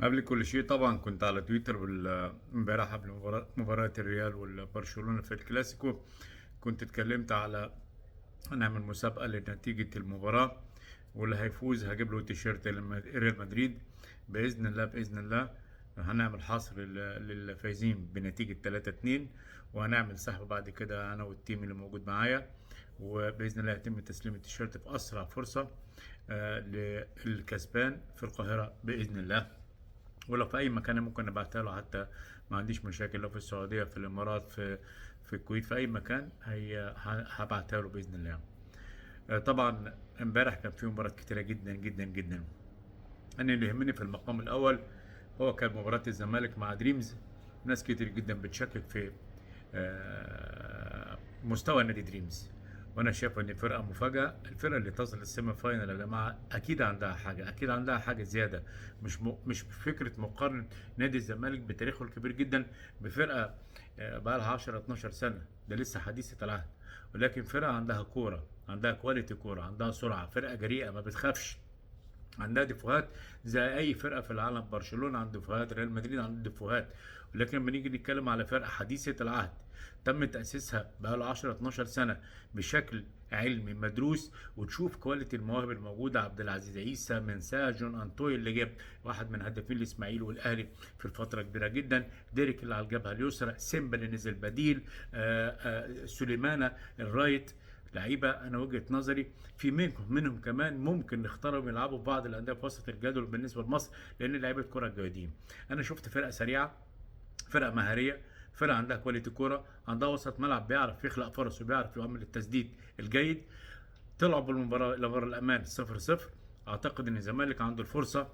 قبل كل شيء طبعا كنت على تويتر امبارح قبل مباراة الريال والبرشلونة في الكلاسيكو. كنت اتكلمت على هنعمل مسابقة لنتيجة المباراة، واللي هيفوز هجيب له تيشيرت ريال مدريد بإذن الله. بإذن الله هنعمل حصر للفايزين بنتيجة 3-2، وهنعمل سحب بعد كده أنا وال team اللي موجود معايا، وبإذن الله يتم تسليم التيشيرت في أسرع فرصة للكسبان في القاهرة بإذن الله. ولو في اي مكان ممكن ابعتها له، حتى ما عنديش مشاكل، لو في السعوديه، في الامارات، في الكويت، في اي مكان هي هبعتها له باذن الله. طبعا امبارح كان في مباريات كتيرة جدا جدا جدا. انا اللي يهمني في المقام الاول هو كان مباراة الزمالك مع دريمز. ناس كتير جدا بتشكك في مستوى نادي دريمز، وانا شايف ان فرقه مفاجاة. الفرقة اللي تصل لل semi final يا جماعة اكيد عندها حاجة، اكيد عندها حاجة زيادة. مش فكرة مقارنة نادي الزمالك بتاريخه الكبير جدا بفرقة بقى لها 10 12 سنة، ده لسه حديثه العهد، ولكن فرقه عندها كورة، عندها quality كورة، عندها سرعة، فرقه جريئة ما بتخافش، عندها ديفوهات زي اي فرقه في العالم. برشلونة عنده ديفوهات، ريال مدريد عنده ديفوهات، ولكن لما نيجي نتكلم على فرقه حديثه العهد تم تاسيسها بقى له 10 12 سنة بشكل علمي مدروس، وتشوف quality المواهب الموجودة، عبد العزيز عيسى، منساه، جون انطوي اللي جاب واحد من هدافين الاسماعيلي والاهلي في الفترة كبيرة جدا، ديريك اللي على الجبهة اليسرى، سيمبا اللي نزل بديل، سليمانه ال right. لعيبة انا وجهه نظري في منهم كمان ممكن نختارهم يلعبوا في بعض الاندية في وسط الجدول بالنسبة لمصر، لان لعيبة كره جيدين. انا شفت فرقه سريعة، فرقه مهاريه، فرقه عندها quality كورة، عندها وسط ملعب بيعرف يخلق فرص وبيعرف يعمل التسديد الجيد. طلعوا بالمباراة الى بر الامان 0-0. اعتقد ان الزمالك عنده الفرصة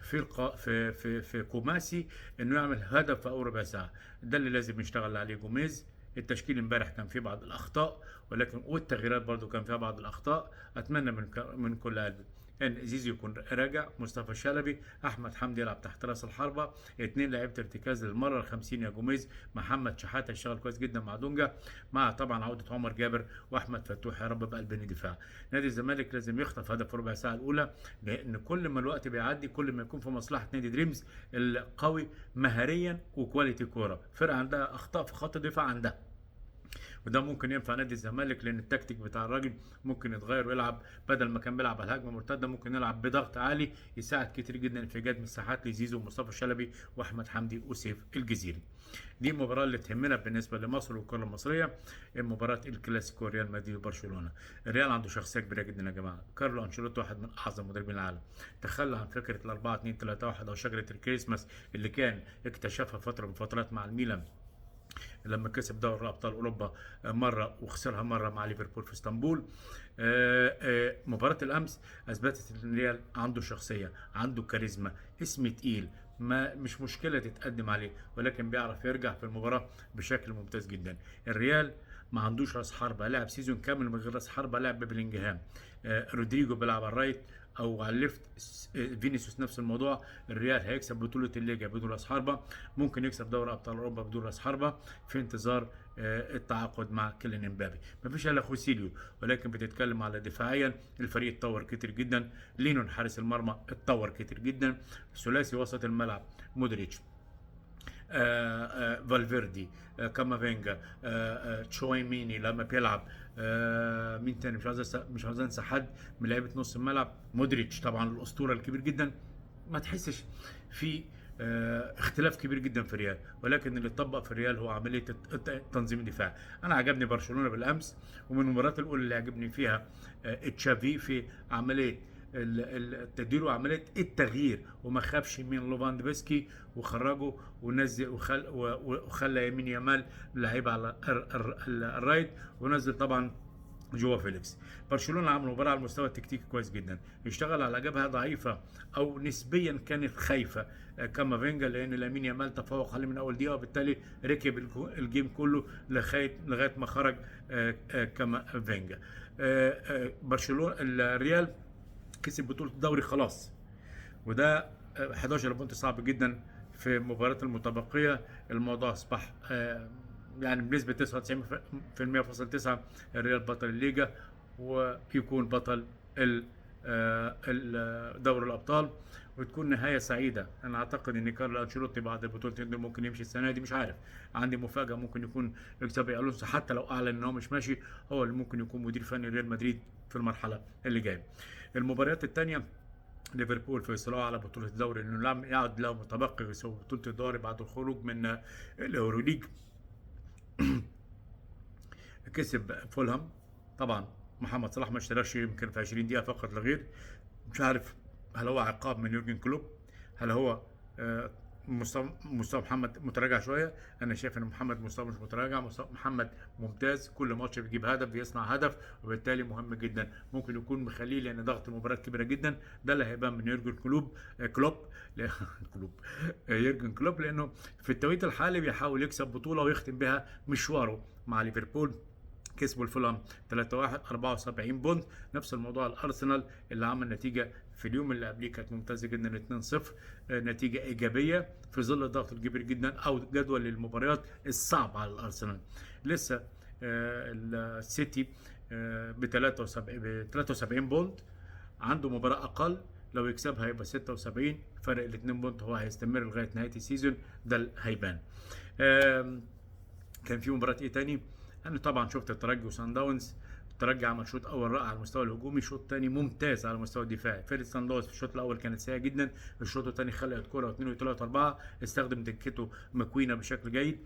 في في في في كوماسي انه يعمل هدف في اول ربع ساعة، ده اللي لازم يشتغل عليه جوميز. التشكيل امبارح كان فيه بعض الاخطاء، ولكن والتغييرات برضو كان فيها بعض الاخطاء. اتمنى من كل قلبي ان زيزو يكون راجع، مصطفى شلبي، احمد حمدي يلعب تحت راس الحربة، 2 لعيبة ارتكاز للمرة ال50 يا جوميز، محمد شحاته اشتغل كويس جدا مع دونجا، مع طبعا عوده عمر جابر واحمد فتوح يا رب بقلبين دفاع. نادي الزمالك لازم يخطف هدف ربع ساعة الاولى، لان كل ما الوقت بيعدي كل ما يكون في مصلحة نادي دريمز القوي مهاريا و quality كورة. فرقه عندها اخطاء في خط الدفاع عندها، وده ممكن ينفع نادي الزمالك، لان التكتيك بتاع الراجل ممكن يتغير ويلعب بدل ما كان بيلعب على الهجمة المرتدة ممكن يلعب بضغط عالي يساعد كتير جدا في ايجاد مساحات لزيزو ومصطفى شلبي واحمد حمدي وسيف الجزيري. دي المباراة اللي تهمنا بالنسبة لمصر والكره المصرية، مباراة الكلاسيكو ريال مدريد وبرشلونة. الريال عنده شخصية كبيرة جدا يا جماعة، كارلو انشيلوتي واحد من اعظم مدربين العالم، تخلى عن فكرة ال 4-2-3-1 او شجرة الكريسماس اللي كان اكتشفها فترة من فترات مع الميلان لما كسب دوري ابطال اوروبا مرة وخسرها مرة مع ليفربول في اسطنبول. مباراة الامس اثبتت ان الريال عنده شخصية، عنده كاريزما، اسم تقيل، ما مش مشكلة تتقدم عليه، ولكن بيعرف يرجع في المباراة بشكل ممتاز جدا. الريال ما عندوش راس حربه، لعب season كامل من غير راس حربه، لعب ببلينجهام، رودريجو بيلعب على ال right او على ال left، فينيسيوس نفس الموضوع. الريال هيكسب بطوله الليجا بدون راس حربه، ممكن يكسب دوري ابطال اوروبا بدون راس حربه، في انتظار التعاقد مع كيليان امبابي. مفيش الا خوسيليو، ولكن بتتكلم على دفاعيا الفريق اتطور كتير جدا، لينون حارس المرمى اتطور كتير جدا، ثلاثي وسط الملعب مودريتش، فالفيردي، كامافينجا، تشويميني لما بيلعب، مين تاني مش عايز انسى حد من لعيبة نص الملعب، مودريتش طبعا الاسطورة الكبير جدا. ما تحسش في اختلاف كبير جدا في الريال، ولكن اللي اتطبق في الريال هو عملية تنظيم الدفاع. انا عجبني برشلونة بالامس، ومن المباريات الاولى اللي عجبني فيها تشافي في عملية التدوير وعملية التغيير، وما خافش من لوفاندوفسكي وخرجه ونزل وخلى يمين يامال لعيب على ال right، ونزل طبعا جوا فيليكس. برشلونة عمل مباراة على المستوى التكتيكي كويس جدا، اشتغل على جبهة ضعيفة او نسبيا كانت خايفة كامافينجا، لان لامين يامال تفوق عليه من اول دقيقة، وبالتالي ركب ال game كله لغاية ما خرج كامافينجا. برشلونة الريال كسب بطولة الدوري خلاص، وده 11 point صعب جدا في مباراة المتبقية. الموضوع اصبح يعني بنسبة 99.9 الريال بطل الليجا ويكون بطل دوري الأبطال. وتكون نهاية سعيدة. انا اعتقد ان كارلو انشيلوتي بعد البطولتين دول ممكن يمشي السنة دي، مش عارف، عندي مفاجاة، ممكن يكون اكزابي الونسو حتى لو اعلن ان هو مش ماشي هو اللي ممكن يكون مدير فني ريال مدريد في المرحلة اللي جاية. المباريات الثانية، ليفربول في صراع على بطولة الدوري لأنه لم يعد له متبقي سوى بطولة الدوري بعد الخروج من الأوروليج. كسب فولهام، طبعا محمد صلاح ما اشتركش يمكن في 20 دقيقة فقط لغير، مش عارف هل هو عقاب من يورجن كلوب، هل هو مستوى محمد متراجع شوية. انا شايف ان محمد مستوى مش متراجع، مستوى محمد ممتاز، كل ماتش بيجيب هدف بيصنع هدف، وبالتالي مهم جدا. ممكن يكون مخليه لان ضغط المباراة كبيرة جدا، ده اللي هيبان من يورجن كلوب كلوب كلوب يورجن كلوب، لانه في التوقيت الحالي بيحاول يكسب بطوله ويختم بها مشواره مع ليفربول. كسبوا الفولهام 3-1، 74 point. نفس الموضوع الارسنال اللي عمل نتيجة في اليوم اللي قبليه كانت ممتازة جدا 2-0، نتيجة ايجابية في ظل الضغط الكبير جدا او جدول المباريات الصعب على الارسنال. لسه السيتي ب 73 point، عنده مباراة اقل، لو يكسبها يبقى 76، فرق الاثنين point هو هيستمر لغاية نهاية ال season، ده اللي هيبان. كان في مباراة ايه تاني؟ انا طبعا شفت الترجي وسان داونز. الترجي عمل شوط اول رائع على المستوى الهجومي، شوط تاني ممتاز على المستوى الدفاعي. فرقه سان داونز في الشوط الاول كانت سيئه جدا، الشوط الثاني خلقت كره واثنين وثلاثة واربعة، استخدم دكته مكوينه بشكل جيد.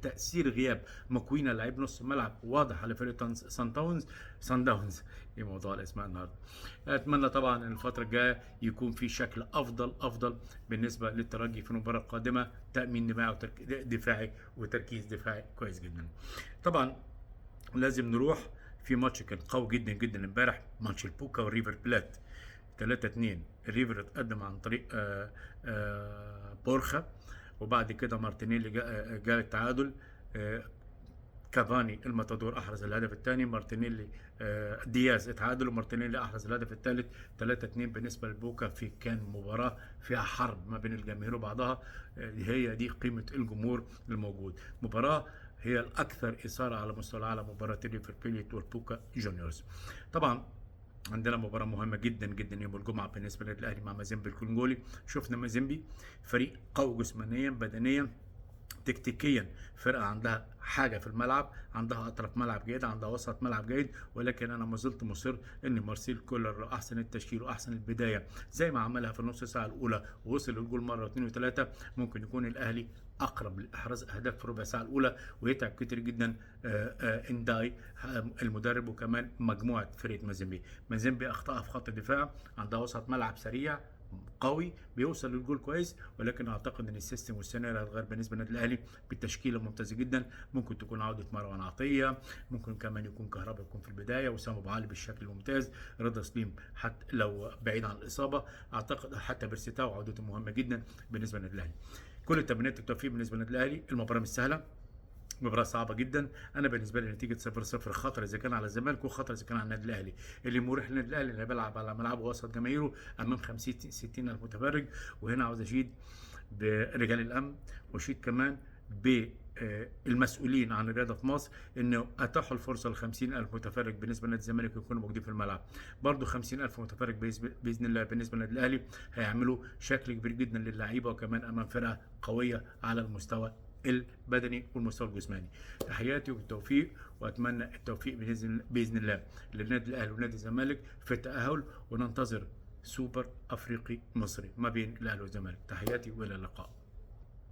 تاثير غياب مكوينه لعيب نص الملعب واضح على فرقه سان داونز. سان داونز ايه موضوع الاسماء النهارده. اتمنى طبعا ان الفترة الجاية يكون في شكل افضل بالنسبة للترجي في المباراة القادمة، تامين دفاعي وتركيز دفاعي كويس جدا. طبعا لازم نروح في ماتش كان قوي جدا جدا امبارح، ماتش البوكا والريفر بلات 3-2. الريفر اتقدم عن طريق بورخا، وبعد كده مارتينيلي جاء التعادل، كافاني الماتادور احرز الهدف الثاني، مارتينيلي دياز اتعادل، ومارتينيلي احرز الهدف الثالث. 3-2 بالنسبة للبوكا. في كان مباراة فيها حرب ما بين الجماهير وبعضها، هي دي قيمة الجمهور الموجود. مباراة هي الاكثر اثاره على مستوى العالم، مباراة ريفر بليت والبوكا جونيورز. طبعا عندنا مباراة مهمة جدا جدا يوم الجمعة بالنسبة للنادي الأهلي مع مازيمبي الكونغولي. شفنا مازيمبي فريق قوي جسمانيا بدنيا تكتيكيا، فرقة عندها حاجة في الملعب، عندها أطراف ملعب جيد، عندها وسط ملعب جيد، ولكن أنا ما زلت مصر إن مارسيل كولر لو أحسن التشكيل وأحسن البداية زي ما عملها في النص ساعة الأولى ووصل للجول مرة واثنين وثلاثة، ممكن يكون الأهلي أقرب لإحراز أهداف في ربع ساعة الأولى ويتعب كتير جدا إنداي المدرب وكمان مجموعة فرقة مازيمبي. مازيمبي أخطأها في خط الدفاع، عندها وسط ملعب سريع قوي بيوصل للجول كويس، ولكن اعتقد ان ال system والسيناريو هيتغير بالنسبة للنادي الاهلي بالتشكيله ممتازة جدا. ممكن تكون عوده مروان عطية، ممكن كمان يكون كهربا يكون في البداية، وسام ابو علي بالشكل الممتاز، رضا سليم حتى لو بعيد عن الاصابة، اعتقد حتى بيرسي تاو عودته مهمة جدا بالنسبة للنادي الاهلي. كل التمنيات التوفيق بالنسبة للنادي الاهلي. المباراة مش سهلة، مباراة صعبة جدا. أنا بالنسبة لي نتيجة 0-0 خطر إذا كان على الزمالك وخطر إذا كان على النادي الأهلي. اللي مريح للنادي الأهلي اللي بيلعب على ملعبه وسط جماهيره أمام 50-60 ألف متفرج. وهنا عاوز أشيد برجال الأمن وأشيد كمان بالمسؤولين عن الرياضة في مصر إنه أتاحوا الفرصة ل 50 ألف متفرج بالنسبة لنادي الزمالك يكونوا موجودين في الملعب. برضه 50 ألف متفرج بإذن الله بالنسبة للنادي الأهلي هيعملوا شكل كبير جدا للعيبة، وكمان أمام فرقة قوية على المستوى البدني والمستوى الجسماني. تحياتي وبالتوفيق، واتمنى التوفيق باذن الله للنادي الاهلي ونادي الزمالك في التاهل، وننتظر سوبر افريقي مصري ما بين الاهلي والزمالك. تحياتي والى اللقاء.